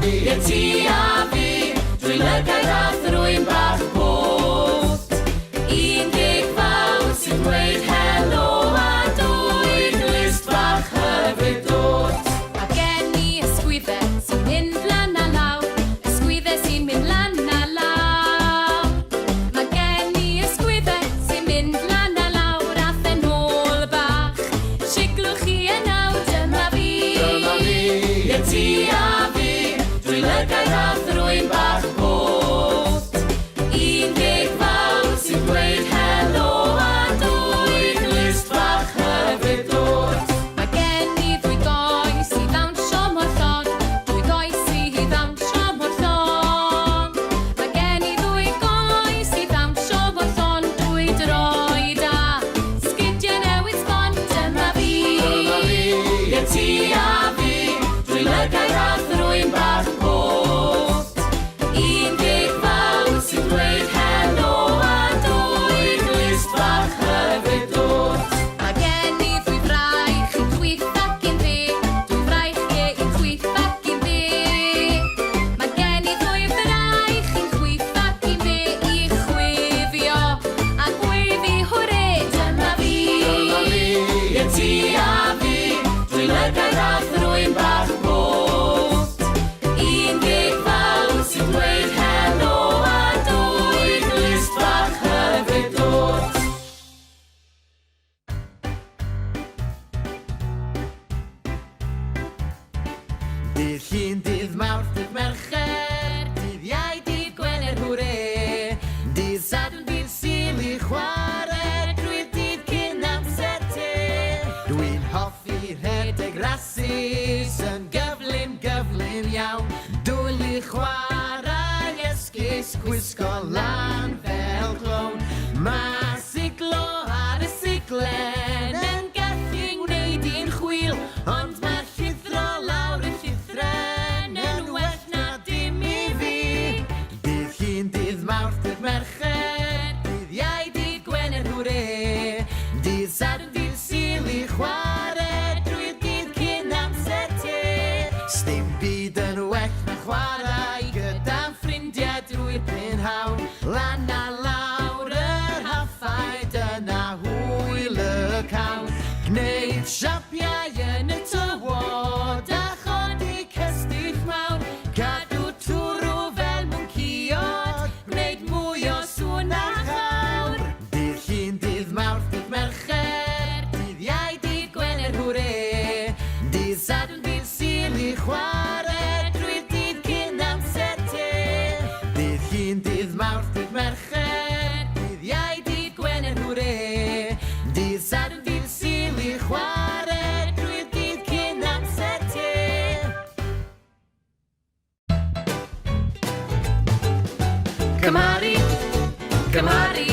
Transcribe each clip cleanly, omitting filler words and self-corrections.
fi, ie ti a fi, dwy lygaid a thrwyn bach post. Un geg fawr sy'n dweud helo a dwy glust fach hyfryd dwt. Mae gen i ysgwyddau sy'n mynd lan a lawr, ysgwyddau sy'n mynd lan a lawr. Mae gen i ysgwyddau sy'n mynd lan a lawr a phen ôl bach. Siglwch chi yn awr, dyma fi. Dyma fi, ie ti a fi, dwy lygaid a thrwyn bach post. Un geg fawr sy'n dweud helo a dwy glust fach hyfryd dwt. Mae gen i ddwy goes i ddawnsio mor llon, dwy goes i ddawnsio mor llon. Mae gen i ddwy goes i ddawnsio mor llon, dwy droed a sgidiau newydd sbon, dyma fi. Dyma fi, ie ti a fi, dwy lygaid a thrwyn bach post. Un geg fawr sy'n dweud helo a dwy glust fach hyfryd dwt. Mae gen i ddwy fraich, un chwith ac un dde, dwy fraich ie, un chwith ac un dde. Mae gen i ddwy fraich, un chwith ac un dde, i chwifio a gweiddi hwre, dyma fi. Dyma fi, ie ti a fi, dwy lygaid a thrwyn bach post. Un geg fawr sy'n dweud helo a dwy glust fach hyfryd dwt. Dydd Llun, dydd Mawrth, dydd Mercher, dydd Iau, dydd Gwener, hwre! Dydd Sadwrn, dydd Sul i chwarae, drwy'r dydd cyn amser te. Dwi'n hoffi rhedeg rasys yn gyflym, gyflym iawn. Dwlu chwarae esgus, gwisgo lan fel clown. Mae siglo ar y siglen yn gallu ngwneud i'n chwil, ond mae llithro lawr y llithren yn well na dim i fi. Dydd Llun, dydd Mawrth, dydd Mercher, dydd Iau, dydd Gwener, hwre! Dydd Sadwrn, dydd Sul i chwarae, drwy'r dydd cyn amser te. Sdim byd yn well na chwarae gyda'n ffrindiau drwy'r prynhawn. Lan a lawr yr haffau, dyna hwyl y cawn. Gwneud siapiau yn y tywod a chodi cestyll mawr. Cadw twrw fel mwncïod, gwneud mwy o sŵn na chawr. Dydd Llun, dydd Mawrth, dydd Mercher, dydd Iau, dydd Gwener, hwre! Dydd Sadwrn, dydd Sul i chwarae, drwy'r dydd cyn amser te. Dydd Llun, dydd Mawrth, dydd Mercher, dydd Iau, dydd Gwener, hwre! Dydd Sadwrn, dydd Sul i chwarae, drwy'r dydd cyn amser te. Cymharu, cymharu,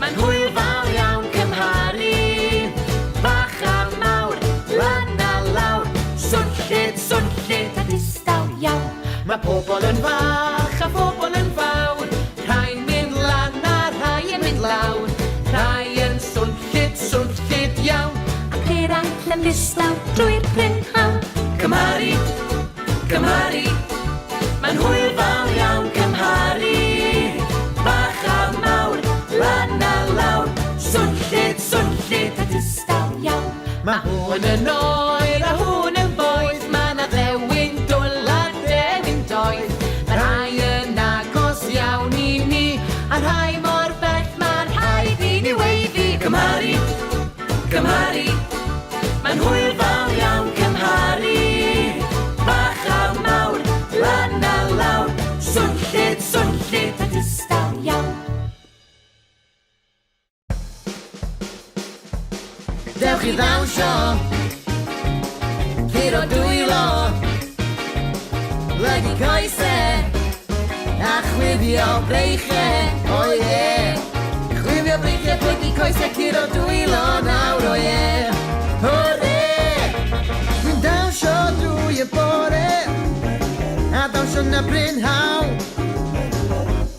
mae'n hwyl fawr iawn cymharu. Bach a mawr, lan a lawr, swnllyd, swnllyd a distaw iawn. Mae pobl yn fach a phobl yn fawr, rhai'n mynd lan a rhai yn mynd lawr, rhai yn swnllyd, swnllyd iawn. Ac eraill yn ddistaw drwy'r prynhawn. Cymharu, cymharu, mae'n hwyl fawr iawn cymharu. Bach a mawr, lan a lawr, swnllyd, swnllyd a distaw iawn. Mae hwn yn oer a hwn yn boeth, mae 'na ddewin dwl a dewin doeth. Mae rhai yn agos iawn i ni, a rhai mor bell mae'n rhaid i ni weiddi. Cymharu, cymharu, mae'n hwyl fawr iawn cymharu. Bach a mawr, lan a lawr, swnllyd, swnllyd a distaw iawn. Dewch i ddawnsio, curo dwylo, plygu coesau, a chwifio breichiau, o ie. Chwifio breichiau, plygu coesau, curo dwylo nawr, o ie. Hwre! Dwi'n dawnsio drwy y bore, a dawnsio na brynhawn.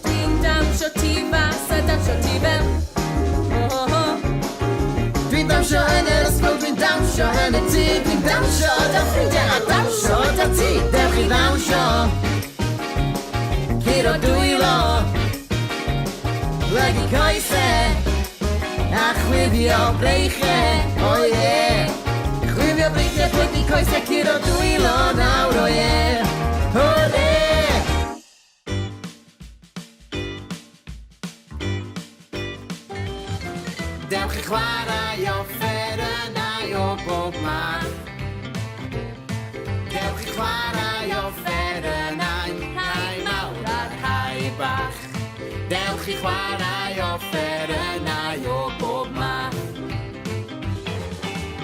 Dwi'n dawnsio tu fas a dawnsio tu fewn. Oh, oh, oh. Dwi'n dawnsio yn yr ysgol, dwi'n dawnsio yn y tŷ, dwi'n dawnsio 'da ffrindiau a dawnsio 'da ti. Dewch i ddawnsio. coese a chwifio breiche, o oh ie. Chwifio breiche, plygu coese, curo dwylo nawr, o ie. Hwrê! Dewch i chwarae offerynnau o bob math. Dewch i chwarae offerynnau, rhai mawr a rhai bach. Dewch i chwarae offerynnau o bob math.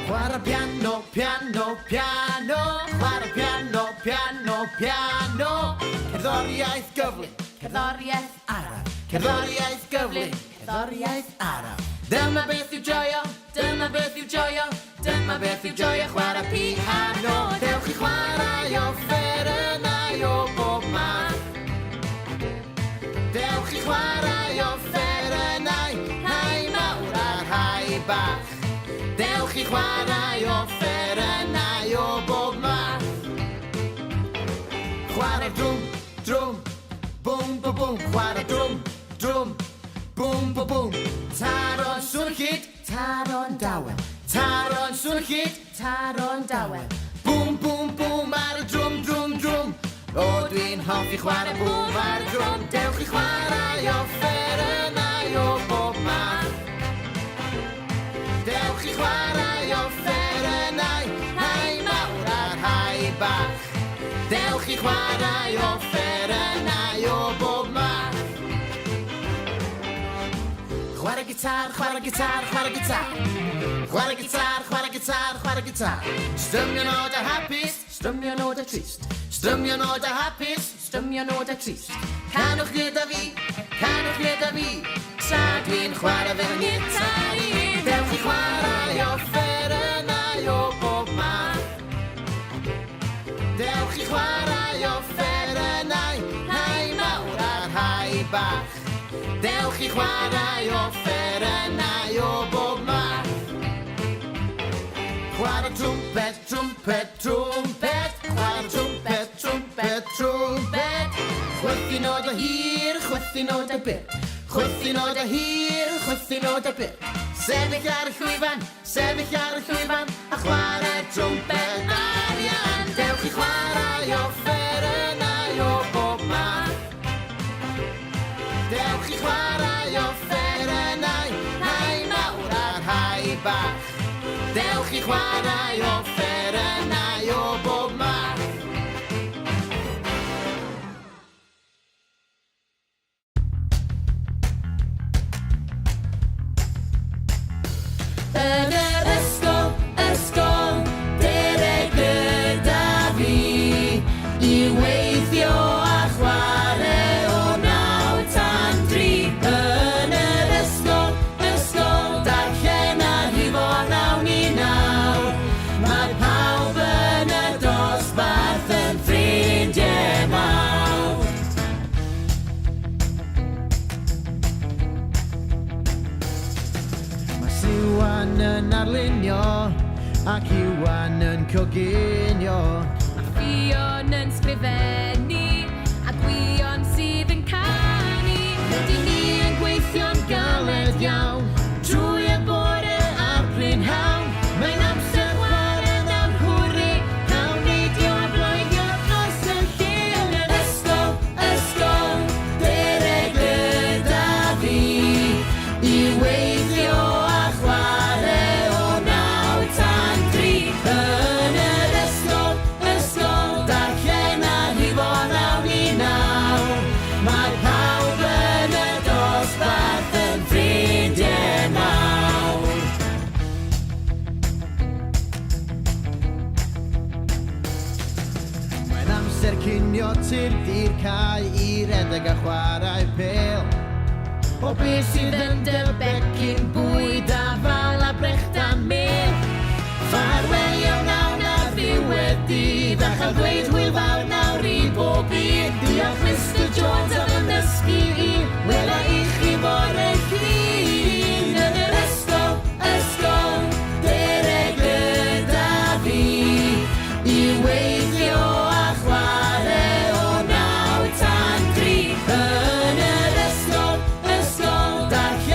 Chwarae piano, piano, piano. Chwarae piano, piano, piano. Cerddoriaeth gyflym. Cerddoriaeth araf. Cerddoriaeth gyflym. Cerddoriaeth araf. Dyma beth yw joio, dyma beth yw joio, dyma beth yw joio chwarae piano. Dewch i chwarae offerynnau o bob math. Dewch i chwarae offerynnau, rhai mawr a rhai bach. Dewch i chwarae offerynnau o bob math. Chwarae'r drwm, drwm, bwm, bwm, bwm. Chwarae drwm, drwm, bwm, bwm, bwm. Taro'n swnllyd, taro'n dawel. Taro'n swnllyd, Taro'n dawel. Bwm, bwm, bwm ar y drwm, drwm, drwm. O, dwi'n hoffi chwarae bwm ar y drwm. Dewch i chwarae offerynnau o bob math. Dewch i chwarae offerynnau, rhai mawr a rhai bach. Dewch i chwarae offerynnau o bob math. Chwarae gitar, chwarae gitar, chwarae gitar. Chwarae gitar, chwarae gitar, chwarae gitar. Strymio nodau hapus, strymio nodau trist. Strymio nodau hapus, strymio nodau trist. Canwch gyda fi, canwch gyda fi, tra dwi'n chwarae fy ngitar i. Dewch i chwarae offerynnau o bob math. Dewch i chwarae offerynnau, rhai mawr a rhai bach. Dewch i chwarae offerynnau o bob math. Chwarae trwmped, trwmped, trwmped. Chwarae trwmped, trwmped, trwmped. Chwythu nodau hir, chwythu nodau byr. Chwythu nodau hir, chwythu nodau byr. Sefyll ar y llwyfan, sefyll ar y llwyfan, a chwarae trwmped arian. Dewch i chwarae offerynnau o bob math. Dewch i chwarae offerynnau, rhai mawr a rhai bach. Dewch i chwarae offerynnau o bob math. Yn yr ysgol, ysgol, dere gyda fi i weithio a chwarae o naw tan dri. Yn yr ysgol, ysgol, darllen a rhifo nawn i naw. Mae pawb yn y dosbarth yn ffrindiau mawr. Mae Siwan yn arlunio ac Iwan yn coginio. Mae Ffion yn sgrifennu a Gwion sydd yn canu. Rydyn ni yn gweithio'n galed iawn trwy y bore a'r prynhawn. Mae'n amser chwarae nawr, hwrê, cawn neidio a bloeddio dros y lle yn yr ysgol, ysgol, dere gyda fi i weithio a chwarae o naw tan dri. Yn yr ysgol, ysgol, darllen a rhifo nawn i naw. Mae pawb yn y dosbarth yn ffrindiau mawr. Mae'n amser cinio tyrd i'r cae i redeg a chwarae pêl. O beth sydd yn dy becyn bwyd a fal a brechdan mel. Ffarwelio nawn ar ddiwedd dydd a chael dweud hwyl fawr nawr i bob un. Diolch Mr Jones am fy nysgu i, wela i chi bore llun. Yn yr ysgol, ysgol, dere gyda fi i weithio a chwarae o naw tan dri. Yn yr ysgol, ysgol, darllen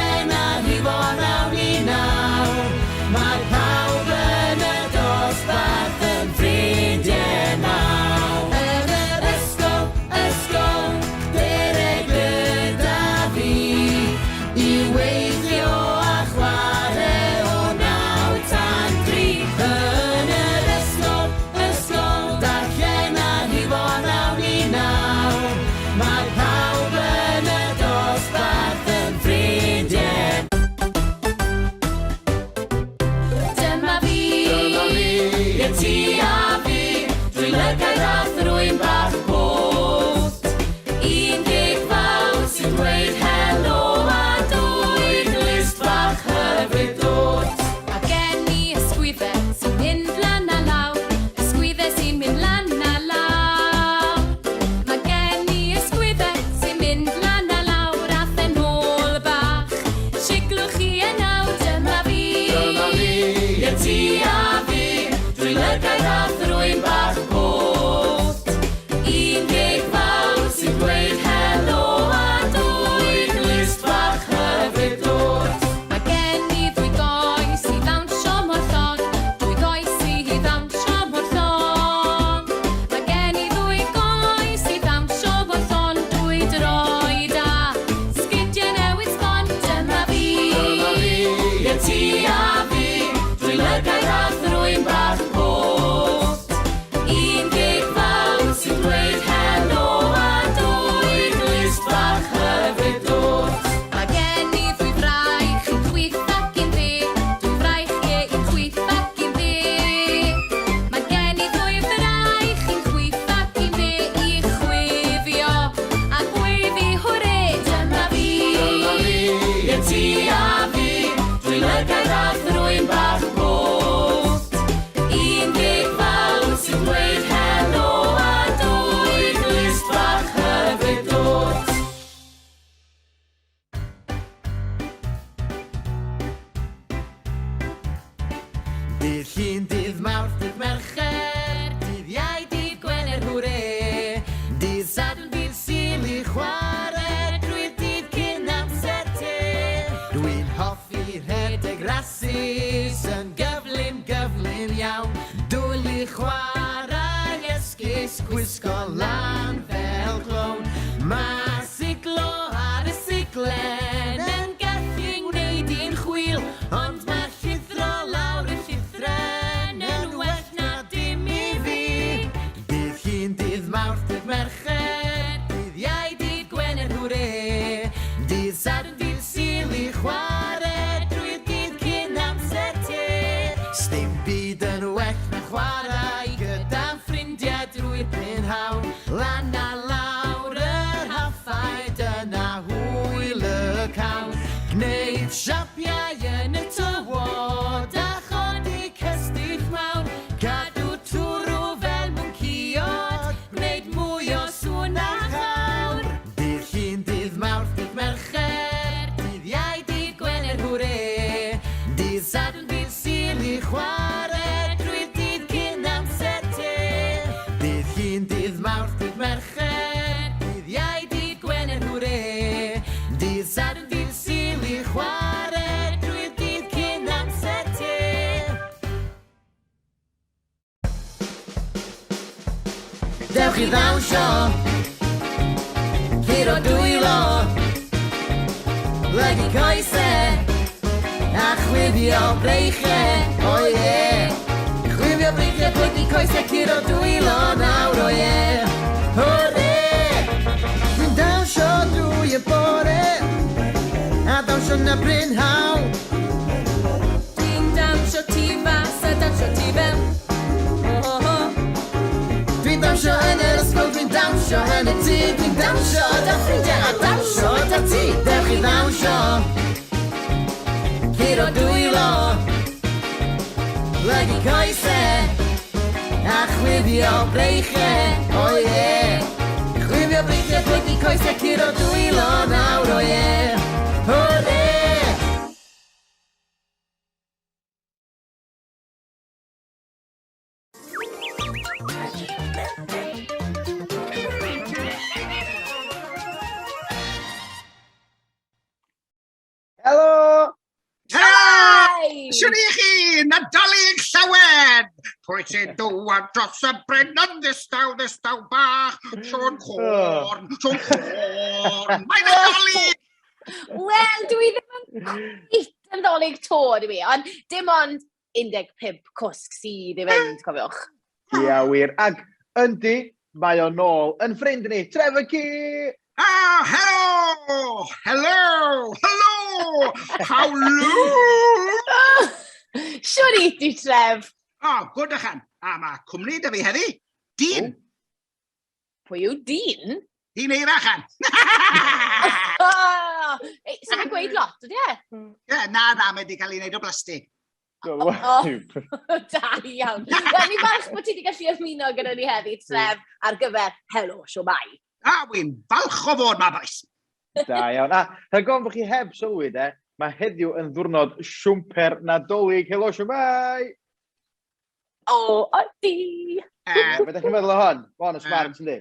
hapus yn gyflym, gyflym iawn. Dwlu chwarae esgus, gwisgo lan fel clown. Mae siglo ar y siglen yn gallu ngwneud i'n chwil, ond mae llithro lawr y llithren yn well na dim i fi. Dydd Llun, dydd Mawrth, dydd Mercher, dydd Iau, dydd Gwener, hwre! Dydd Sadwrn, dydd Sul i chwarae drwy'r dydd cyn amser te. Sdim byd yn well na chwarae gyda'n ffrindiau drwy'r prynhawn. Lan a lawr yr haffau, dyna hwyl y cawn. Gwneud siapiau yn y tywod a chodi cestyll mawr. Cadw twrw fel mwncïod, gwneud mwy o sŵn na chawr. Dydd Llun, dydd Mawrth, dydd Mercher, dydd Iau, dydd Gwener, hwre! Dydd Sadwrn, dydd Sul i chwarae drwy'r dydd cyn amser te. Dydd Llun, dydd Mawrth, dydd Mercher, dydd Iau, dydd Gwener, hwre! Dydd Sadwrn, dydd Sul i chwarae drwy'r dydd cyn amser te. Dewch i ddawnsio, curo dwylo, plygu coese, a chwifio breichiau, o ie. Chwifio breichiau, plygu coese, curo dwylo nawr, o ie. Hwre! Dwi'n dawnsio drwy y bore, a dawnsio na brynhawn. Dwi'n dawnsio tu fas a dawnsio tu fewn. Ho ho ho. Dwi'n dawnsio yn yr ysgol, dwi'n dawnsio yn y tŷ, dwi'n dawnsio 'da ffrindiau a dawnsio 'da ti. Dewch i ddawnsio, curo dwylo, plygu coese, a chwifio breichiau, o ie. Chwifio breichiau, plygu coese, curo dwylo nawr, o ie. Hwre! Helo! Hi! Siwr i chi, Nadolig Llawen! Pwy sy'n dŵad dros y bryn yn ddistaw, ddistaw bach? Siôn Corn, Siôn Corn! Mae'n Nadolig! Wel, dwi ddim yn cweit yn ddolig to, dwi, ond dim ond 15 cwsg sydd i fynd, cofiwch. Ia, wir. Ac yndi, mae o nôl yn ffrind ni, Trevor Key! Ah, helo! Hello! Hello! How lo! Siwr i ti, Tref. Oh, good achan. A mae cwmni da fi heddi. Dyn. Pwy yw dyn? Dyn eira chan. Oh, ei, Sy'n yn gweud lot, ydy e? Ie, na, na, mae wedi cael ei wneud o blastig. Oh, da iawn. Wel, ni'n falch bod ti wedi gallu ymuno gyda ni heddi, Tref, ar gyfer Helo Siwmai. A, wy'n falch o fod ma, boys. Da iawn. A, rhaid gofyn bod chi heb sylwi, de, mae heddiw yn ddwrnod siwmper Nadolig. Helo, siwmai! O, ydi! Be ydych chi'n meddwl o hon? Mae hon yn smart, yndi?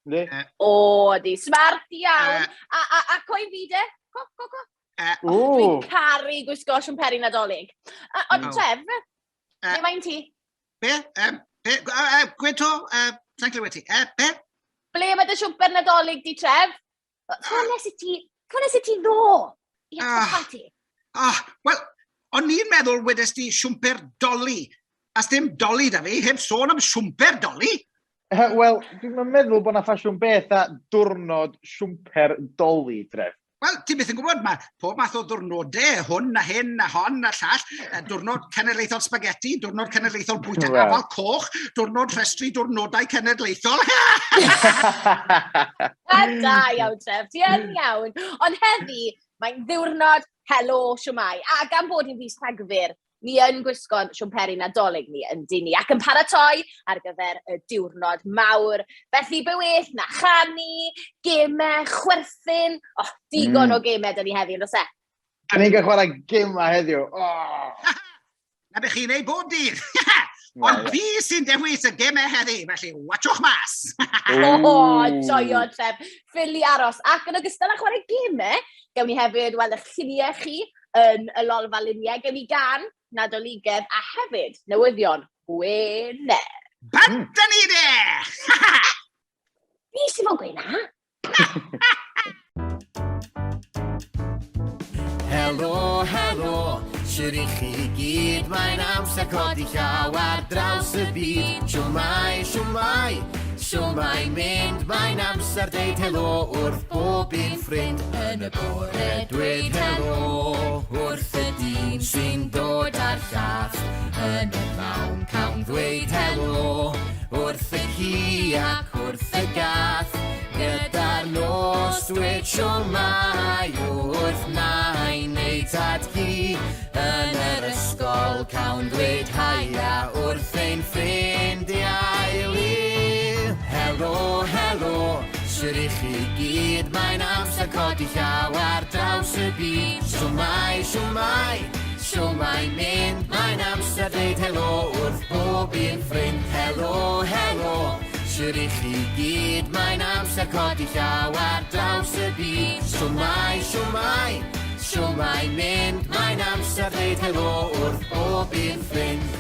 Yndi? O, ydi. Smart iawn. A, a, a coi fi de? Co, co, co. Dwi'n caru gwisgo siwmperi Nadolig. Ond Tref, be mae'n ti? Be? Be? Gwe to? Sa'n clywed ti. Be? Ble mae dy siwmper Nadolig di, Tref? Cofio nes i ti, cofio nes i ti ddo i atgoffa ti? Ah, wel, o'n i'n meddwl wedes di siwmper doli. A sdim doli da fi, heb sôn am siwmper doli. Wel, dwi'n meddwl bod na ffasiwn beth a diwrnod siwmper doli, Tref. Wel, ti byth yn gwybod, mae pob math o ddwrnodau, hwn a hyn a hon a llall, diwrnod cenedlaethol spaghetti, diwrnod cenedlaethol bwyta well. afal coch, diwrnod rhestru diwrnodau cenedlaethol. A da iawn, Tref, ti yn iawn. Ond heddi, mae'n ddiwrnod helo siwmai. A gan bod hi'n fis Rhagfyr, ni yn gwisgo'n siwmperi Nadolig ni yn dyn ni ac yn paratoi ar gyfer y diwrnod mawr. Felly be well na chanu, gemau, chwerthin, oh, digon o gemau dyn ni heddi, yn e? Da ni'n cael chwarae gemau heddiw. Oh. Na be chi'n ei bob dydd. Ond fi sy'n dewis y gemau heddi, felly watchwch mas. O, joio, Tref. Ffili aros. Ac yn ogystal â chwarae gemau, gewn ni hefyd weld eich lluniau chi yn y lolfa luniau. Gewn ni gan. Nadoligedd a hefyd newyddion Gwener. Bant ni de! Fi sy'n fod gweud na. Helo, helo, shwt i chi gyd? Mae'n amser codi llaw ar draws y byd. Shwmae, shwmae, shwmae mynd? Mae'n amser deud helo wrth bob un ffrind. Yn y bore dweud helo wrth y dyn sy'n dod â'r llath. Yn y pnawn cawn ddweud helo wrth y ci ac wrth y gath. Gyda'r nos dweud shwmae wrth nain neu tad cu. Yn yr ysgol cawn ddweud haia wrth ein ffrindiau lu. Helo, helo, shwt i chi gyd? Mae'n amser codi llaw ar draws y byd. Shwmae, shwmae, shwmae mynd? Mae'n amser dweud helo wrth bob un ffrind. Helo, helo, shwt i chi gyd? Mae'n amser codi llaw ar draws y byd. Shwmae, shwmae, shwmae mynd? Mae'n amser dweud helo wrth bob un ffrind.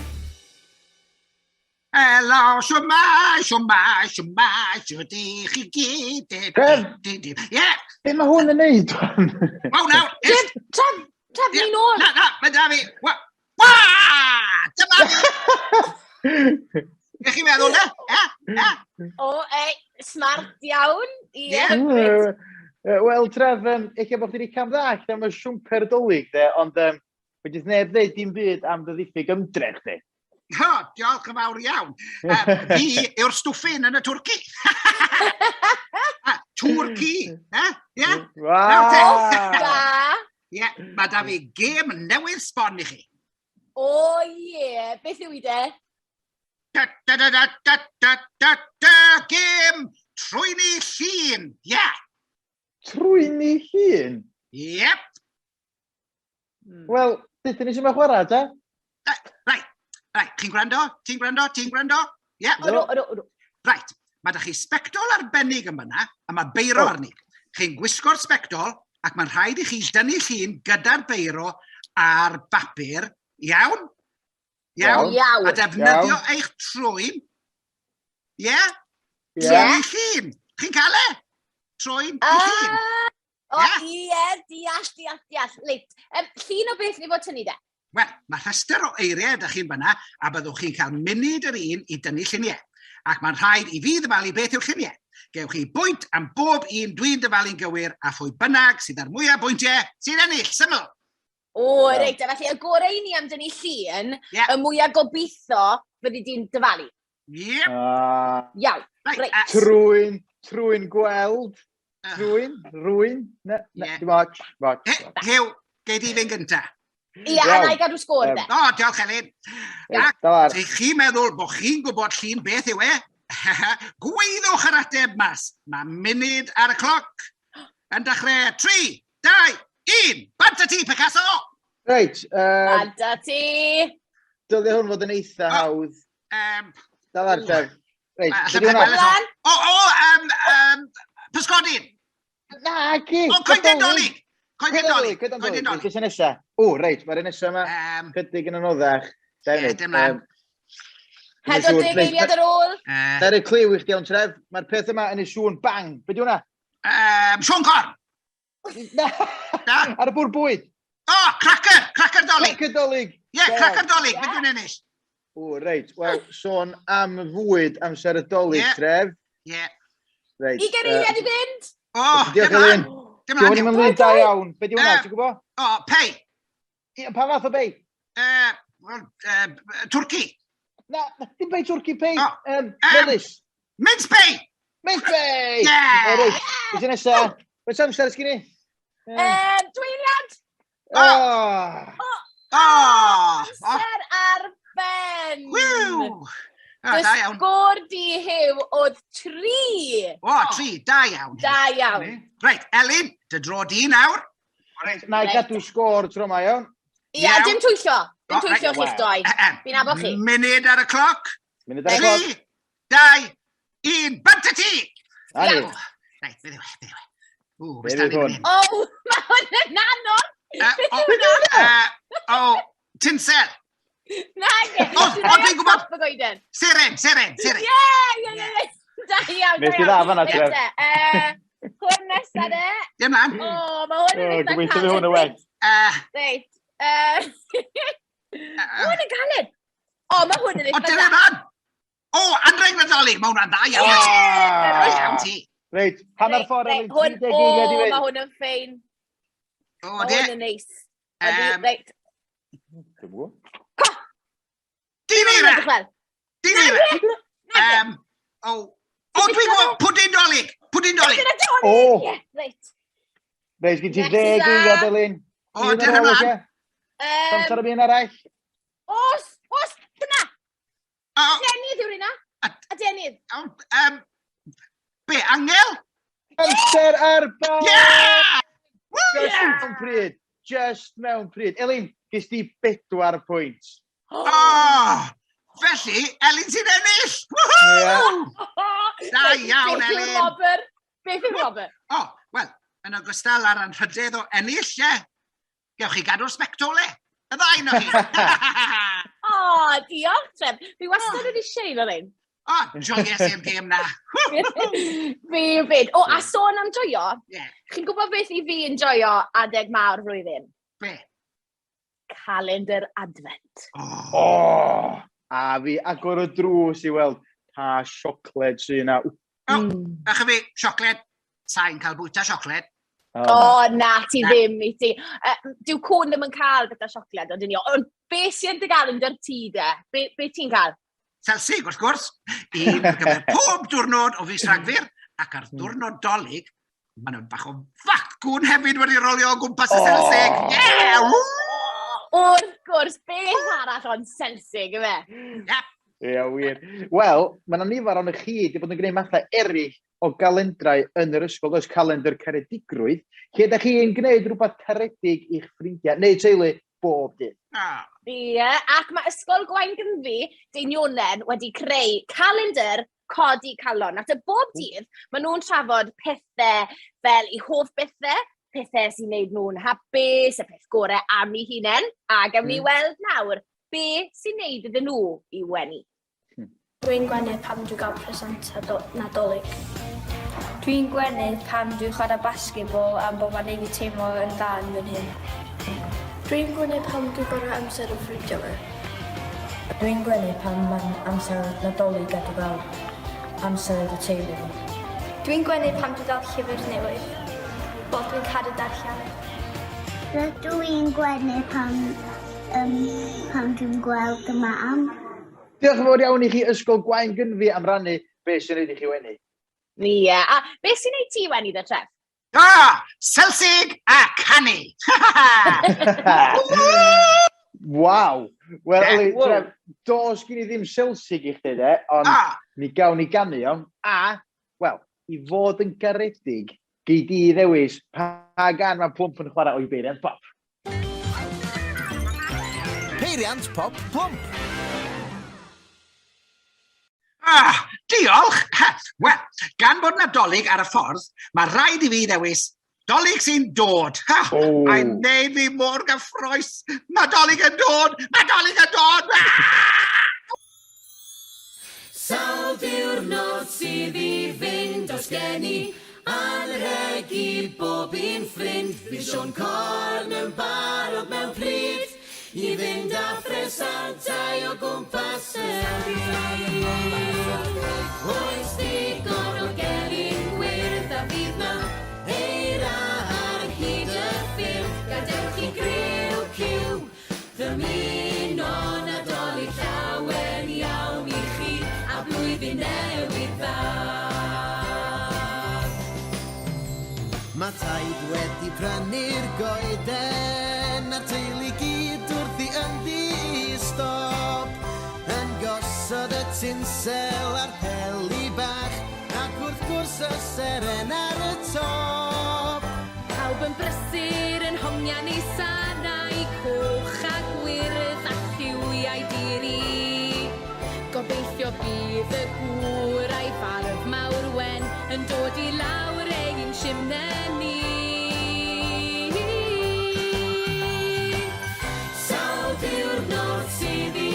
Helo, shwmae, shwmae, shwmae, shwt i chi gyd? Trev! Ie! Be mae hwn yn neud? Waw, nawr! Trev, Trev, Trev, ni nôl! Na, na, mae da fi! Wa! Wa! Dyma fi! Ych chi'n meddwl, ne? E? E? O, ei, smart iawn. Ie. Ie. Wel, Trev, eich bod chdi wedi cam ddallt am y siwmper dolyg, de, ond fedrith neb ddeud dim byd am dy ddiffyg ymdrech, de. Ho, diolch yn fawr iawn. Fi yw'r stwffin yn y twrci. Twrci, eh? Ie? Nawr te. Da. Ie, mae da fi gêm newydd sbon i chi. O ie, beth yw i de? Da da da da da da da da gêm trwyni llun. Ie. Yeah. Trwyni llun? Yep. Wel, dydyn ni sy'n mynd chwarae, ta? Right, right, chi'n gwrando? Ti'n gwrando? Ti'n gwrando? Ie. Yeah. Ydw, ydw, ydw. Right, mae da chi sbectol arbennig yn fyna, a mae beiro oh. arni. Chi'n gwisgo'r sbectol, ac mae'n rhaid i chi dynnu llun gyda'r beiro ar bapur, iawn? Iawn? Iawn. A defnyddio iawn. eich trwyn. Ie? Yeah? Ie. Trwyn i llun. Chi'n cael e? Trwyn i llun. O, ie, deall, deall, deall. Reit, llun o beth ni fod tynnu de? Wel, mae rhestr o eiriau ydych chi'n fyna, a byddwch chi'n cael munud yr un i dynnu lluniau. Ac mae'n rhaid i fi ddyfalu beth yw'r lluniau. Gewch chi bwynt am bob un dwi'n dyfalu'n gywir, a phwy bynnag sydd â'r mwyaf bwyntiau sy'n ennill. Syml! O, reit, a felly y gorau i ni am dynnu llun, y mwyaf gobeithio fyddi di'n dyfalu. Yep. Iawn, reit. Trwy'n, trwy'n gweld, trwy'n, rwy'n, na, na, dim ots, ots. Hew, gei di fynd gynta. Ie, a na i gadw sgôr de. O, diolch Elin. Ac chi'n meddwl bod chi'n gwybod llun beth yw e? Gweiddwch yr ateb mas. Mae munud ar y cloc. Yn dechrau 3, 2, 1. Bant â ti, Picasso! Reit. Bant â ti! Dylai hwn fod yn eitha hawdd. Dal ar, Trev. Reit, beth yw hwnna? O, o, pysgodyn! Na, ci! O, coeden dolyg! Coeden dolyg! Coeden dolyg. Beth sy'n nesa? O, reit, mae'r un nesa yma chydig yn anoddach. Ie, dim lan. 40 eiliad ar ôl. Dar y cliw i chdi o'n Trev. Mae'r peth yma yn ei sŵn bang. Be di hwnna? Siôn Corn! Na! Na? Ar y bwrdd bwyd! O, oh, cracker! Cracker dolyg! Cracker dolyg! Ie, yeah, cracker dolyg, beth dwi'n ennill? O, reit. Wel, sôn am fwyd amser y dolyg, yeah. Tref. Ie. Yeah. Reit. Ugain eiliad i fynd! O, Diolch, Elin. Dim lan. Dwi'n mynd da iawn. Be di hwnna, ti'n gwybod? O, pei. Pa fath o bei? Wel, twrci. Na, dim bei twrci, pei. Oh, melys. Mince pei! Mince pei! Yeah! O, reit. Beth sy'n nesa? Beth amser sgyn i? Dwy eiliad! Oh. Oh! Amser ar ben! Wiw! Oh, da iawn. Sgôr di Huw oedd 3. O, 3, da iawn. Da iawn. Reit, Elin, dy dro di nawr. Reit, na i gadw sgôr tro yma, iawn? Ia, dim twyllo. Dim twyllo chi'ch doi. Fi'n nabod chi. Munud ar y cloc. Munud ar y cloc. 3, 2, 1, bant y ti! Iawn. Reit, beth yw e, beth yw e? Ww, beth yw hwn? O, mae hwn yn anodd. O, tinsel. Na, ie. O, o, dwi'n gwybod. Top y goeden. Seren, seren, seren. Ie, ie, ie, ie. Da iawn, da Nes ti dda fan'na, Reit Tref. te, Hwn nesa de. Dim lan. O, mae hwn yn O, eitha gobeithio fydd hwn yn well. Reit. Hwn yn galed. O, mae hwn yn O, eitha dyna da. fan! O, anrheg Nadolig, mae hwnna'n dda iawn. Ah! Da iawn ti. Reit, hanner Reit, ffordd reit, Elin, hwn- 30 eiliad i O, fynd. mae hwn yn ffein. O, Mae de. hwn yn neis. Ydi, Reit. Dwi'm yn gwbod. Dyn eira! Edrych fel. Dyn eira! Nage. O, o, dwi'n gwybod, pwdin dolig! Pwdin dolig! Dyna Dolig! O! Ie, reit. Reit, gen ti Nesa. 10 eiliad, Elin. O, Un ar dyna ôl, man. oce? Amser am un arall. Os, os, dyna! O, Adenydd yw'r un Adenydd. o, be, angel? Amser ar bawb! Yeah! Just mewn pryd. Just mewn pryd. Elin, ges di 4 pwynt. O, felly, Elin sy'n ennill! Woohoo! Da iawn, Beth yw'r Elin. wobr? Beth yw'r wobr? O, wel, yn ogystal â'r anrhydedd o ennill, ie, gewch chi gadw'r sbectole. Y ddau no chi. O, diolch, Tref. Fi wastad yn eisiau un o'r ein. O, joies i'r gêm na. Fi fyd. O, a sôn am joio, Ie. chi'n gwybod beth i fi yn joio adeg mawr flwyddyn? Be? Calendar Advent. O, O! A fi agor y drws i weld pa siocled sy'n yna. O, a chi fi, siocled. Sa'n cael bwyta siocled. O, O, na, ti Na. ddim i ti. Dyw cwn ddim yn cael gyda siocled, ond ni. Ond be sy'n dy galendar ti, de? Be ti'n cael? Selsig, wrth gwrs. Un ar gyfer pob diwrnod o fis Rhagfyr, ac ar diwrnod Dolig, mae nhw'n bach o facwn hefyd wedi rolio o gwmpas y O! selsig. Yeah! Woo! O, wrth gwrs, beth arall ond selsig, yfe? Ie, wir. Wel, mae yna nifer o'n chi wedi bod yn gwneud mathau eraill o galendrau yn yr ysgol, does calendr caredigrwydd, lle ydych chi'n gwneud rhywbeth caredig i'ch ffrindiau neu teulu bob dydd. Ah, Ie, ac mae Ysgol Gwaun Gynfi, Deinionen, wedi creu calendr codi calon. Ac bob dydd, maen nhw'n trafod pethau fel eu hoff bethau, pethau sy'n neud nhw'n hapus, y peth gorau am eu hunain. A gawn ni weld nawr be sy'n neud iddyn nhw i wenu. Dwi'n gwenu pan dwi'n cael presentau Nadolig. Dwi'n gwenu pan dwi'n chwarae basketball am bod ma'n neud fi teimlo yn dda yn fy hun. Dwi'n gwenu pan dwi'n gorau amser yn ffrindiau fi. Dwi'n gwenu pan mae'n amser Nadolig a dwi'n gael amser efo teulu fi. Dwi'n gwenu pan dwi'n dal llyfr newydd. Wel, dwi'n caru darllen. Rydw i'n gwenu pan dwi'n gweld y mam. Diolch yn fawr iawn i chi Ysgol Gwaun Gynfi am rannu beth sy'n neud i chi wenu. Ie, a beth sy'n neud ti wenu dde, Tref? Ah, selsig a canu! Waw! Wel, Ie. Eli, Wow. Tref, does gen i ddim selsig i chdi, de, ond Ah, mi gawn ni ganu, iawn. A, wel, i fod yn garedig, gei di ddewis pa gan mae Plwmp yn chwarae o'i beiriant pop. Peiriant Pop Plwmp. Ah, diolch! Wel, gan bod Nadolig ar y ffordd, mae rhaid i fi ddewis Dolig sy'n dod. Ha, O. Mae'n neud fi mor gyffroes. Mae Dolig yn dod! Mae Dolig yn dod! Ah! Sawl diwrnod sydd i fynd os gen i anrheg i bob un ffrind. Fydd Siôn Corn yn barod mewn pryd i fynd â phresantau o gwmpas y byd. Oes digon o gelyn gwyrdd a fydd na eira ar hyd y ffyrdd. Gadewch i griw cyw ddymuno Nadolig llawen iawn i chi a blwyddyn newydd dda. Mae taid wedi prynu'r goeden a'r teulu gyd wrthi yn ddi-stop. Yn gosod y tinsel a'r peli bach ac wrth gwrs y seren ar y top. Pawb yn brysur yn hongian eu sanau coch a gwyrdd a lliwiau diri. Gobeithio bydd y gŵr a'i farf mawr wen yn dod i lawr ein simne ni. Sawl diwrnod sydd i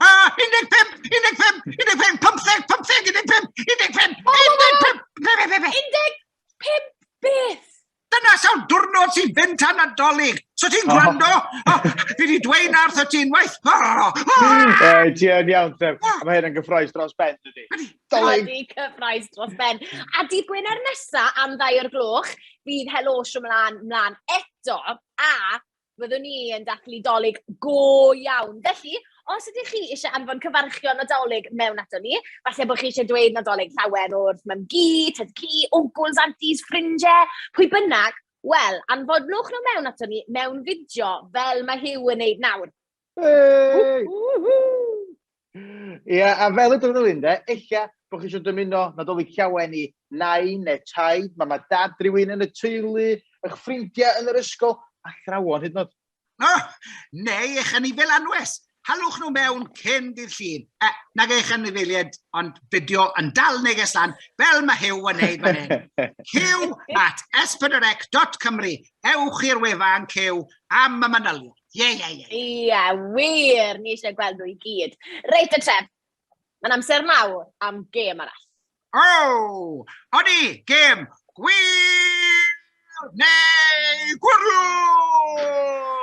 Ah, 15, 15, 15, 15, 15, 15, 15, 15, be, be, be, be? 15 beth? Dyna sawl diwrnod sy'n fynd tan Nadolig. So ti'n gwrando? Oh, fi wedi dweud na wrth ti unwaith. Oh, oh. Ei, ti yn iawn, Tref. A mae hyn yn gyffroes dros ben, dydy. Dolig. Ydy, cyffroes dros ben. A dydd Gwener nesa am ddau o'r gloch, fydd Helo Shwmae mlaen eto, a fyddwn ni yn dathlu Dolig go iawn. Felly, os ydych chi eisiau anfon cyfarchion Nadolig mewn ato ni, falle bod chi eisiau dweud Nadolig llawen wrth mam-gu, tad-cu, wncwls, aunties, ffrindiau, pwy bynnag, wel, anfonwch nhw mewn ato ni mewn fideo fel mae Huw yn neud nawr. Hey! Ie, a fel y dywed Linda, ella bod chi eisiau dymuno Nadolig Llawen i nain neu taid, mam a dad rhywun yn y teulu, eich ffrindiau yn yr ysgol, athrawon hyd yn oed. Oh, neu eich anifail anwes. Halwch nhw mewn cyn dydd Llun. E, nag eich anifeiliaid, ond fideo yn dal neges lan, fel mae Huw yn neud fan hyn. Huw at s4c.cymru. Ewch i'r wefan Cyw am y manylion. Ie, ie, ie. Ie, wir, ni eisiau gweld nhw i gyd. Reit, y tref, mae'n amser nawr am gêm arall. O, odi, gêm gwir neu gwirion!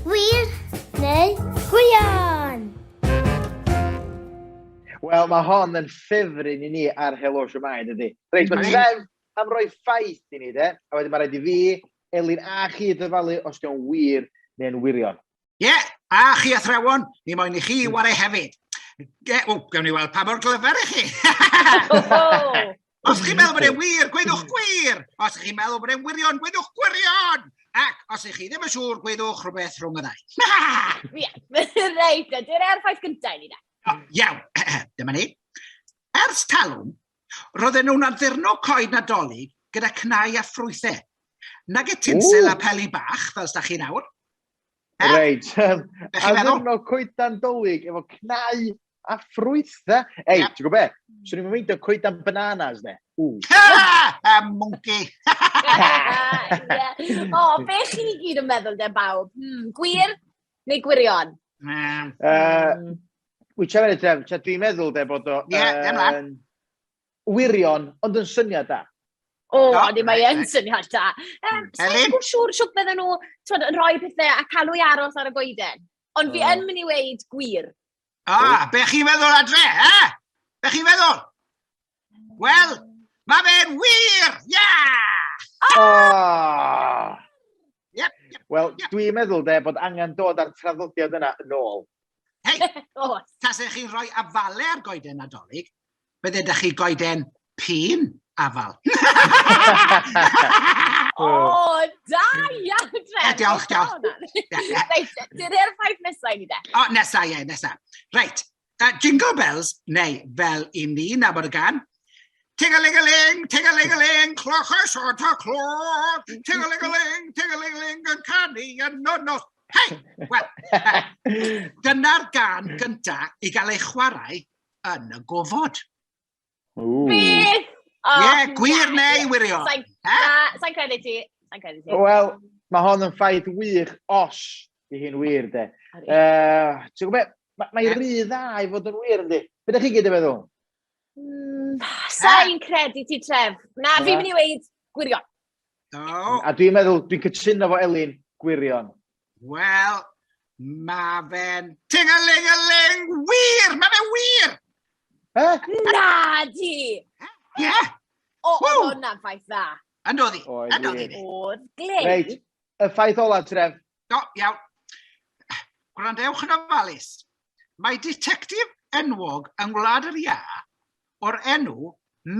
Wir neu gwirion? Wel, mae hon yn ffefryn i ni ar Helo Shwmae, dydy? Reit, mae Tref am roi ffaith i ni, de? A wedyn mae rhaid i fi, Elin a chi dyfalu os dio'n wir neu'n wirion. Ie, yeah, a chi athrawon, ni moyn i chi ware hefyd. Ge, o, gewn ni weld pa mor glyfar i chi. Os chi'n meddwl bod e'n wir, gweddwch gwir. Os chi'n meddwl bod e'n wirion, gweddwch gwirion. Ac os ych chi ddim yn siŵr, gweddwch rhywbeth rhwng y ddau. Ie, reit, dy'r er ffaith gyntaf i ni da. Iawn, dyma ni. Ers talwm, roedden nhw'n addurno coed Nadolig gyda cnau a ffrwythau. Nage tinsel a peli bach, fel sda chi nawr. Eh? Reit. Addurno coedan dolig efo cnau a ffrwythau. Ei, yeah. ti'n gwybod be? Swn i'n meindio coedan bananas, ne? Ww. Ha! Monkey! yeah. O, be chi gyd yn meddwl de bawb? Gwir neu gwirion? Wyt ti'n meddwl, Tref, dwi'n meddwl de bod o yeah, yn wirion, ond yn syniad da. O, oh, ond mae yn syniad da. Sa'n gwybod siŵr siwt bydden nhw twod, yn rhoi pethau a cael nhw i aros ar y goeden. Ond fi yn mynd i weid gwir. Ah, be chi'n meddwl adre, eh? Be chi'n meddwl? Wel, mae fe'n wir! Yeah! Oh! Yep, yep, Wel, yep. dwi'n meddwl de bod angen dod â'r traddodiad yna yn ôl. Hei, tasech chi'n rhoi afalau ar goeden Nadolig, bydde da chi goeden pîn afal. O, da iawn, Tref. Diolch, diolch. Reit, dyna'r ffaith nesaf i ni de. O, nesa, ie, nesa. Reit, Jingle Bells, neu fel i ni nabod y gan, Ting-a-ling-a-ling, ting-a-ling-a-ling, cloch y Santa Claus, ting-a-ling-a-ling, ting-a-ling-a-ling, yn canu yn y nos. Hei! Wel, dyna'r gan gynta i gael ei chwarae yn y gofod. Beth? Ie, yeah, gwir neu wirion. Sa'n credu ti. Sa'n credu ti. Wel, mae hon yn ffaith wych os di hi'n wir, de. Ti'n gwybod, mae rhy dda i fod yn wir, yndi? Be ydych chi gyd yn meddwl? Sa'n credu ti, Tref. Na, fi'n mynd i weid gwirion. No. A dwi'n meddwl, dwi'n cytuno fo Elin, gwirion. Wel, mae fe'n ting-a-ling-a-ling wir! Mae fe'n wir! Eh? Na di! Ie! Yeah. O, oedd hwnna'n ffaith dda. Yn dod i. Yn dod i. Oedd, glei. Reit, y ffaith ola, Tref. Do, iawn. Gwrandewch yn ofalus. Mae ditectif enwog yng Ngwlad yr Iâ o'r enw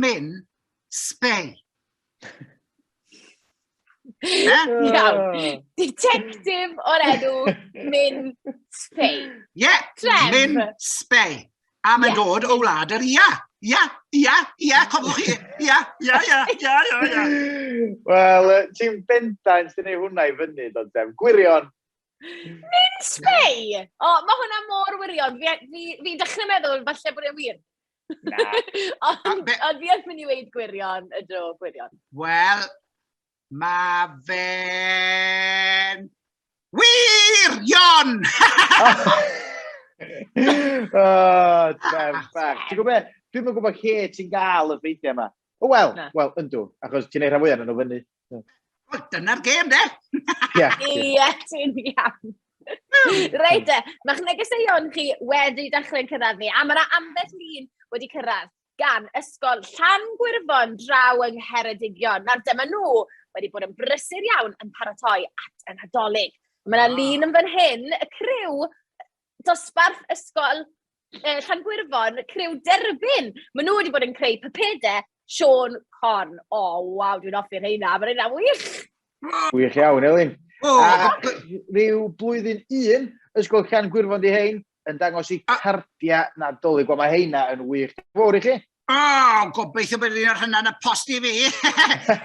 Min Spey. Iawn. Ditectif o'r enw Min Spey. Ie, yeah, Min Spey. A mae'n yeah. dod o wlad yr ia. Ia, ia, ia, cofiwch chi. Ia, ia, ia, ia, ia, ia. Wel, ti'n bendant yn ei hwnna i fyny, dod dem. Gwirion. Min Spey! O, mae hwnna mor wirion. Fi, fi, fi dechrau meddwl falle bod e'n wir. Na. Ond ond fi yn mynd i weid gwirion, ydw, gwirion. Wel, mae fe'n wirion! O, tref bach. Ti'n gwybod be? Dwi'm yn gwybod lle ti'n gael y ffeithiau yma. O, wel, wel, yndw, achos ti'n ei rhan fwyaf nhw fyny. Wel, dyna'r gêm, de? Ie. Ie, ti'n iawn. Reit e, mae'ch negeseuon chi wedi dechrau'n cyrraedd ni, a mae yna ambell lun wedi cyrraedd gan Ysgol Llan Gwyrfon draw yng Ngheredigion. Nawr dyma nhw wedi bod yn brysur iawn yn paratoi at y Nadolig. Mae yna lun yn fan hyn, y criw dosbarth ysgol Llangwyrfon, criw derbyn. Maen nhw wedi bod yn creu pypedau Siôn Corn. O, oh, waw, dwi'n hoffi'r rheina. Mae rheina wych! Wych iawn, Elin. Oh, a rhyw blwyddyn un, Ysgol Llan Gwyrfon di hein, yn dangos i cardiau Nadolig. Wel, mae heina yn wych. Fawr i chi. O, oh, gobeithio bod un o'r hynna yn y post i fi.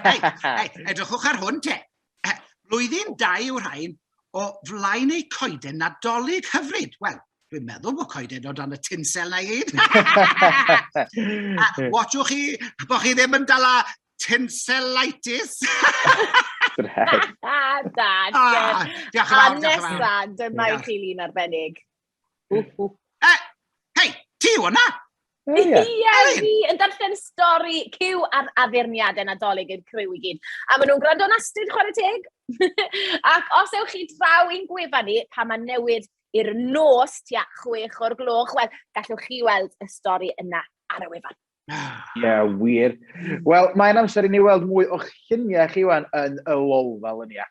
hei, hei, edrychwch ar hwn te. Blwyddyn dau yw'r rhain o flaen eu coeden Nadolig hyfryd. Wel, dwi'n meddwl bod coeden o dan y tinsel na i gyd. A watchwch chi, bod chi ddim yn dala tinselitis. Da, ah, diolch yn fawr, diolch yn fawr. A nesa, dyma i chi lun arbennig. Hei, ti yw hwnna? Ie, fi yn darllen stori Cyw ar addurniadau Nadolig i'r criw i gyd. A maen nhw'n gwrando'n astud, chwarae teg. Ac os ewch chi draw i'n gwefan ni, pan mae newid i'r nos tua 6 o'r gloch, wel, gallwch chi weld y stori yna ar y wefan. Ie, yeah, wir. Wel, mae'n amser i ni weld mwy o'ch lluniau chi wan yn y lolfa luniau.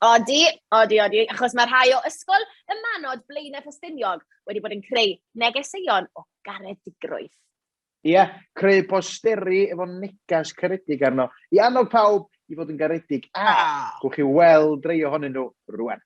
Odi, odi, odi, achos mae rhai o Ysgol y Manod Blaenau Ffestiniog wedi bod yn creu negeseuon o garedigrwydd. Ie, yeah, creu posteri efo neges caredig arno i annog pawb i fod yn garedig a ah. gwch chi weld rei ohonyn nhw rwan.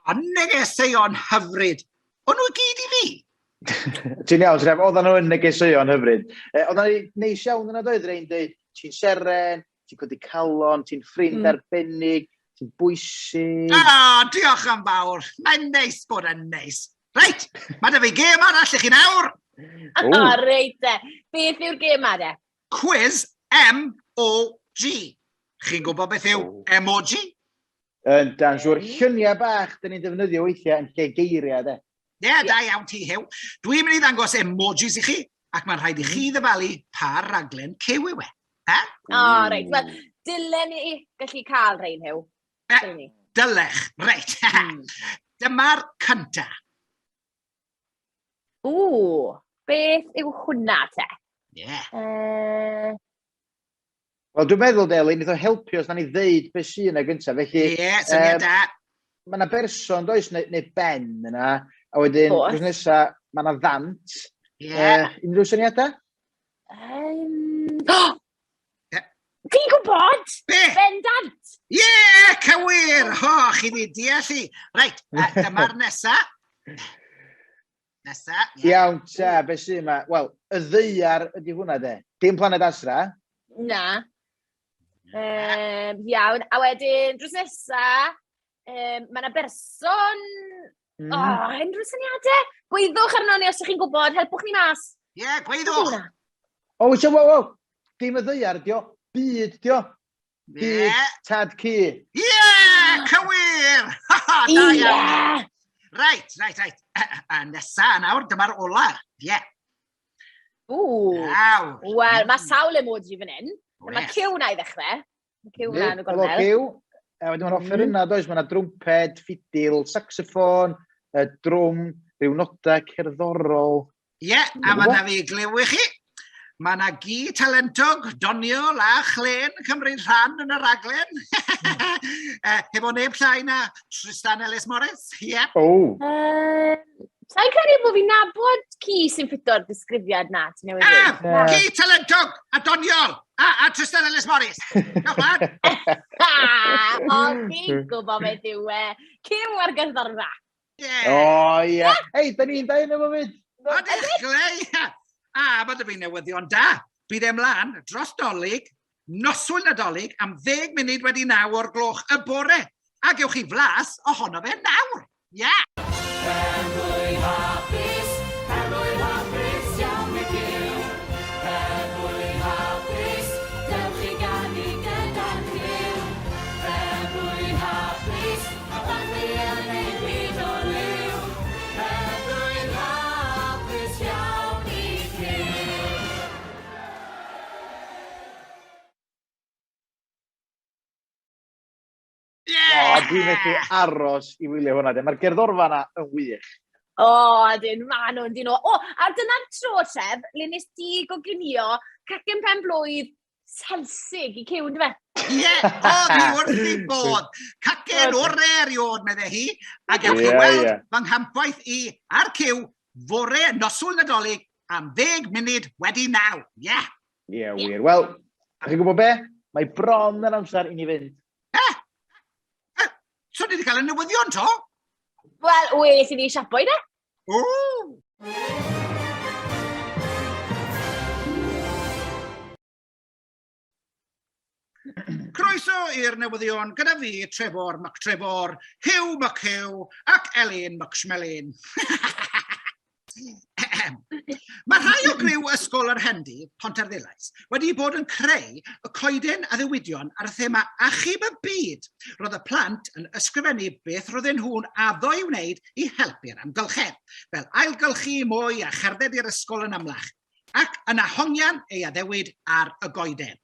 A negeseuon hyfryd. O'n nhw gyd i fi? Ti'n iawn, Tref, oedden nhw yn negeseuon hyfryd. E, oedden nhw neis iawn yna doedd, rei'n dweud, ti'n seren, ti'n codi calon, ti'n ffrind arbennig, ti'n bwysig. O, oh, diolch yn fawr. Mae'n neis bod yn neis. Reit, mae da fi gêm arall i chi nawr. O, oh, reit e. Beth yw'r gêm ma de? Quiz M-O-G. Chi'n gwybod beth yw M-O-G? Yn dan siŵr, lluniau bach dyn ni'n defnyddio weithiau yn lle geiriau, de. Ie, yeah, da iawn ti, Huw. Dwi'n mynd i ddangos emojis i chi, ac mae'n rhaid i chi ddyfalu pa raglen cyw yw e. He? O, oh, reit. Wel, dylen ni gallu cael rhain, Huw. E, dylech, reit. Dyma'r cynta. Ww, beth yw hwnna te? Ie. Yeah. Wel, dwi'n meddwl, Deli, wnaeth o helpu os na ni ddeud beth sy'n yna gyntaf. Felly, Ie, yeah, syniad da. Mae yna berson, does, neu, neu ben yna, a wedyn, drws nesa, mae yna ddant. Ie. Yeah. Unrhyw syniadau? Oh! Yeah. Fi'n gwybod! Be? Bendant! Ie, yeah, cywir! Ho, chi di deall i. Reit, dyma'r nesa. Nesa. Yeah. Iawn, ta, beth sy'n yma? Wel, y ddaear ydy hwnna de. Dim planed Asra. Na. Iawn, a wedyn, drws nesa, mae yna berson... O, oh, unrhyw syniadau? Gwyddwch arno ni os ydych chi'n gwybod, helpwch ni mas. Ie, yeah, gwyddwch. O, wyt wo, wo, dim y ddaear, dio, byd, dio. Byd, yeah. tad cu. Ie, yeah, cywir! Da iawn. Reit, reit, reit. A nesa nawr, dyma'r ola. Ie. Yeah. Ww. Wel, mae sawl emoji fan hyn. Mae cyw na i ddechrau. Mae cyw na yn y gornel. Cyw. A wedyn mae'n offerynnau, mm. does? Mae yna drwmped, ffidil, saxoffon, drwm, rhyw nodau cerddorol. Ie, yeah, a mae yna fi glyw i chi. Mae yna gi talentog, doniol a chlên yn cymryd rhan yn y raglen. Mm. Hefo neb llai na Tristan Ellis Morris. Ie. Yeah. Oh. Sa'n credu bod fi'n nabod ci sy'n ffito'r disgrifiad na, ti'n newydd dweud. Ah, ci talentog a doniol a, a Tristan Ellis Morris. Diolch fan. O, fi'n gwybod beth yw e. Cyw ar gerddorfa. Yeah. O, ie. Yeah. Ei, da ni'n dau yn efo fyd. O, dechrau. A, mae dy fi newyddion da. Bydd e mlaen dros dolyg, noswyl Nadolig, am ddeg munud wedi naw o'r gloch y bore. A gewch chi flas ohono fe nawr. Ie! Pen-blwydd hapus, pen-blwydd hapus iawn i Gyw. Pen-blwydd hapus, dewch i ganu gyda'r criw. Pen-blwydd hapus, a dathlu yn ein byd o liw. Pen-blwydd hapus iawn i Cyw. Yeah! O, dwi'n methu aros i wylio hwnna. Mae'r gerddorfa yna yn wych. O, dyn, ma nhw'n dyn nhw. O, a dyna'r tro, Tref, le nes di goginio cacen pen blwydd selsig i Cyw, ynddo fe? Ie, o, fi wrth i bod. Cacen ore erioed, medde hi. A gewch chi weld yeah. fy nghampwaith i a'r Cyw fore noswyl Nadolig am ddeg munud wedi naw. Ie. Yeah. Ie, yeah, wir. Wel, chi'n gwybod be? Mae bron yn amser i ni fynd. Eh? eh? So ni wedi cael y newyddion to? Wel, well i ni siapo i de. O! Croeso i'r newyddion gyda fi, Trefor McTrefor, Hugh McHugh ac Elin McSmelin. Mae rhai o griw Ysgol yr Hendy, Pontarddulais, wedi bod yn creu y coeden addewidion ar y thema Achub y Byd. Roedd y plant yn ysgrifennu beth roedden nhw'n addo i wneud i helpu'r amgylchedd, fel ailgylchu mwy a cherdded i'r ysgol yn amlach, ac yna hongian ei addewid ar y goeden.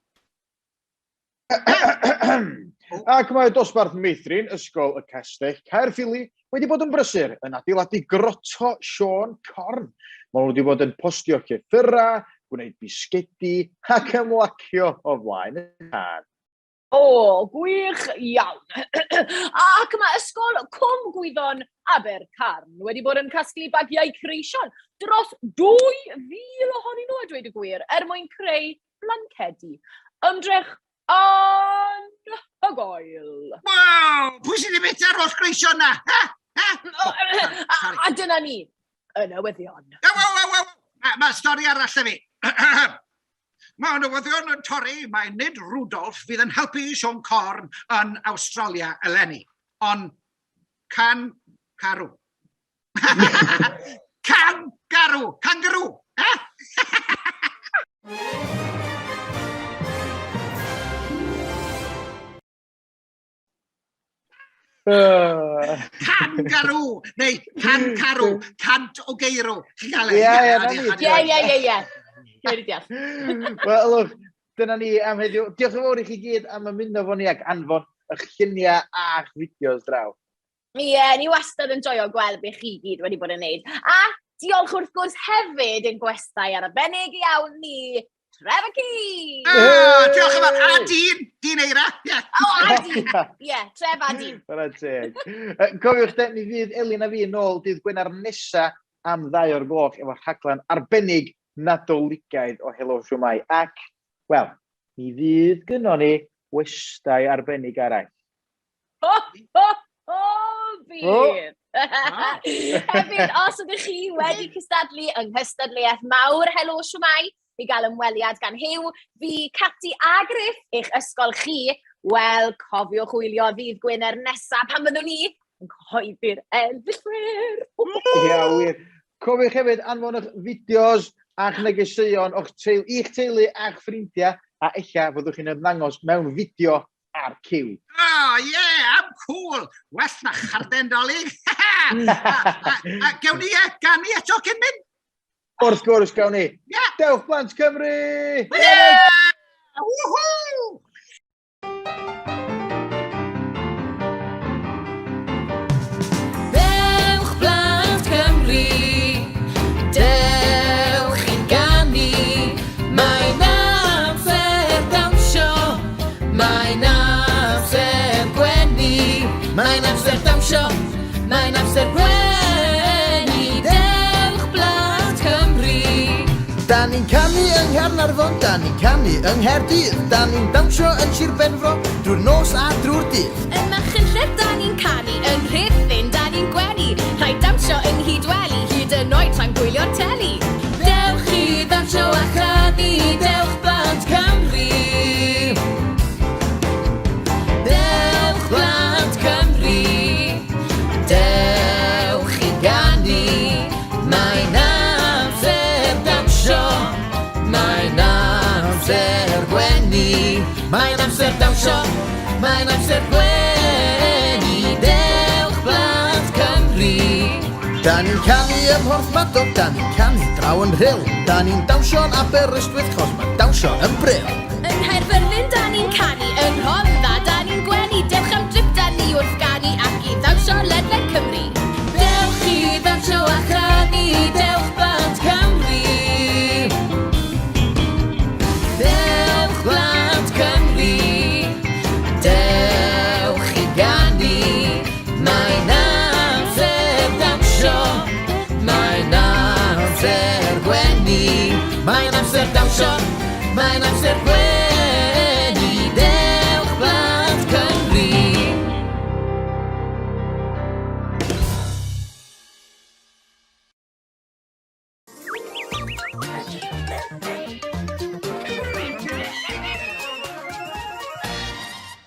Ac mae dosbarth meithrin Ysgol y Castell Caerffili wedi bod yn brysur yn adeiladu groto Siôn Corn. Maen nhw wedi bod yn postio llythyrau, gwneud bisgedi ac ymlacio o flaen y tân. O, gwych iawn. Ac mae Ysgol Cwm Gwyddon Abercarn wedi bod yn casglu bagiau creision dros 2,000 ohonyn nhw a dweud y gwir, er mwyn creu blancedi. Ymdrech anhygoel. Waw! Pwy sydd wedi bita'r holl greision na? Ha? Ha? A, a dyna ni, y newyddion. Ew, ew, ew, ew. Mae ma stori arall 'da fi. Mae newyddion yn torri mai nid Rudolf fydd yn helpu Siôn Corn yn Awstralia eleni, ond Can Carw. Can garw! Kangaroo! Eh? Can garw! Neu can carw! Cant o geirw! Chi'n cael e? Ie, ie, na ni. Ie, ie, ie, ie. Dwi'n deall. Wel, look, dyna ni am heddiw. Diolch yn fawr i chi gyd am ymuno fo ni ac anfon eich lluniau a'ch fideos draw. Ie, ni wastad yn joio gweld beth chi gyd wedi bod yn neud. A diolch wrth gwrs hefyd yn gwestai arbennig iawn ni, Trevor Key! Oh, diolch yn fawr. A dyn, dyn Eira. Yeah. O, a dyn. Ie, Tref a dyn. Chwarae teg. Cofiwch de, mi fydd Elin a fi yn ôl dydd Gwener nesa am ddau o'r gloch efo rhaglen arbennig Nadoligaidd o Helo Shwmae. Ac, wel, mi fydd gynnon ni westai arbennig arall. Ho, ho, ho, bydd! Hefyd, os ydych chi wedi cystadlu yng nghystadleuaeth mawr Helo Shwmae, i gael ymweliad gan Huw, fi, Cati a Griff, eich ysgol chi, wel, cofiwch wylio ddydd Gwener nesaf pan fyddwn ni yn cyhoeddi'r enillwyr. Ia, wir. Cofiwch hefyd anfon eich fideos a'ch negeseuon o'ch teulu, i'ch teulu a'ch ffrindiau, a ella fyddwch chi'n ymddangos mewn fideo ar Cyw. Oh, yeah, am cool! Well na charden dolyg! a, a, a, gewn ni e, ganu eto cyn mynd? Wrth gwrs, gawn ni. Yeah. Dewch blant Cymru! Yeah! Woohoo! Dewch blant Cymru, dewch i'n ganu. Mae'n amser dawnsio, mae'n amser gwenu. Mae'n amser dawnsio, mae'n amser gwenu. Dewch blant Cymru. Da ni'n canu yng Nghaernarfon, da ni'n canu yng Nghaerdydd, da ni'n dawnsio yn Sir Benfro, drwy'r nos a drwy'r dydd. Yn Machynlleth da ni'n canu, yn Rhuthun da ni'n gwenu, rhaid dawnsio yng Nghydweli, hyd yn oed tra'n gwylio'r teli. Dewch i ddawnsio a chanu, dewch blant Cymru. Dewch blant Cymru, dewch i ganu. Mae'n amser dawnsio, mae'n amser gwenu. Mae'n amser dawnsio, mae'n amser gwenu. Dewch blant Cymru. Da ni'n canu ym Mhorthmadog, da ni'n canu draw yn Rhyl. Da ni'n dawnsio'n Aberystwyth, chos mae dawnsio yn bril. Yng Nghaerfyrddin da ni'n canu, yn Rhondda da ni'n gwenu, dewch am drip da ni wrth ganu ac i ddawnsio ledled Cymru. Dewch i ddawnsio a chanu, dewch blant Cymru. Dewch blant Cymru, dewch i ganu. Mae'n amser dawnsio, mae'n amser gwenu. Mae'n amser dawnsio, mae'n amser gwenu.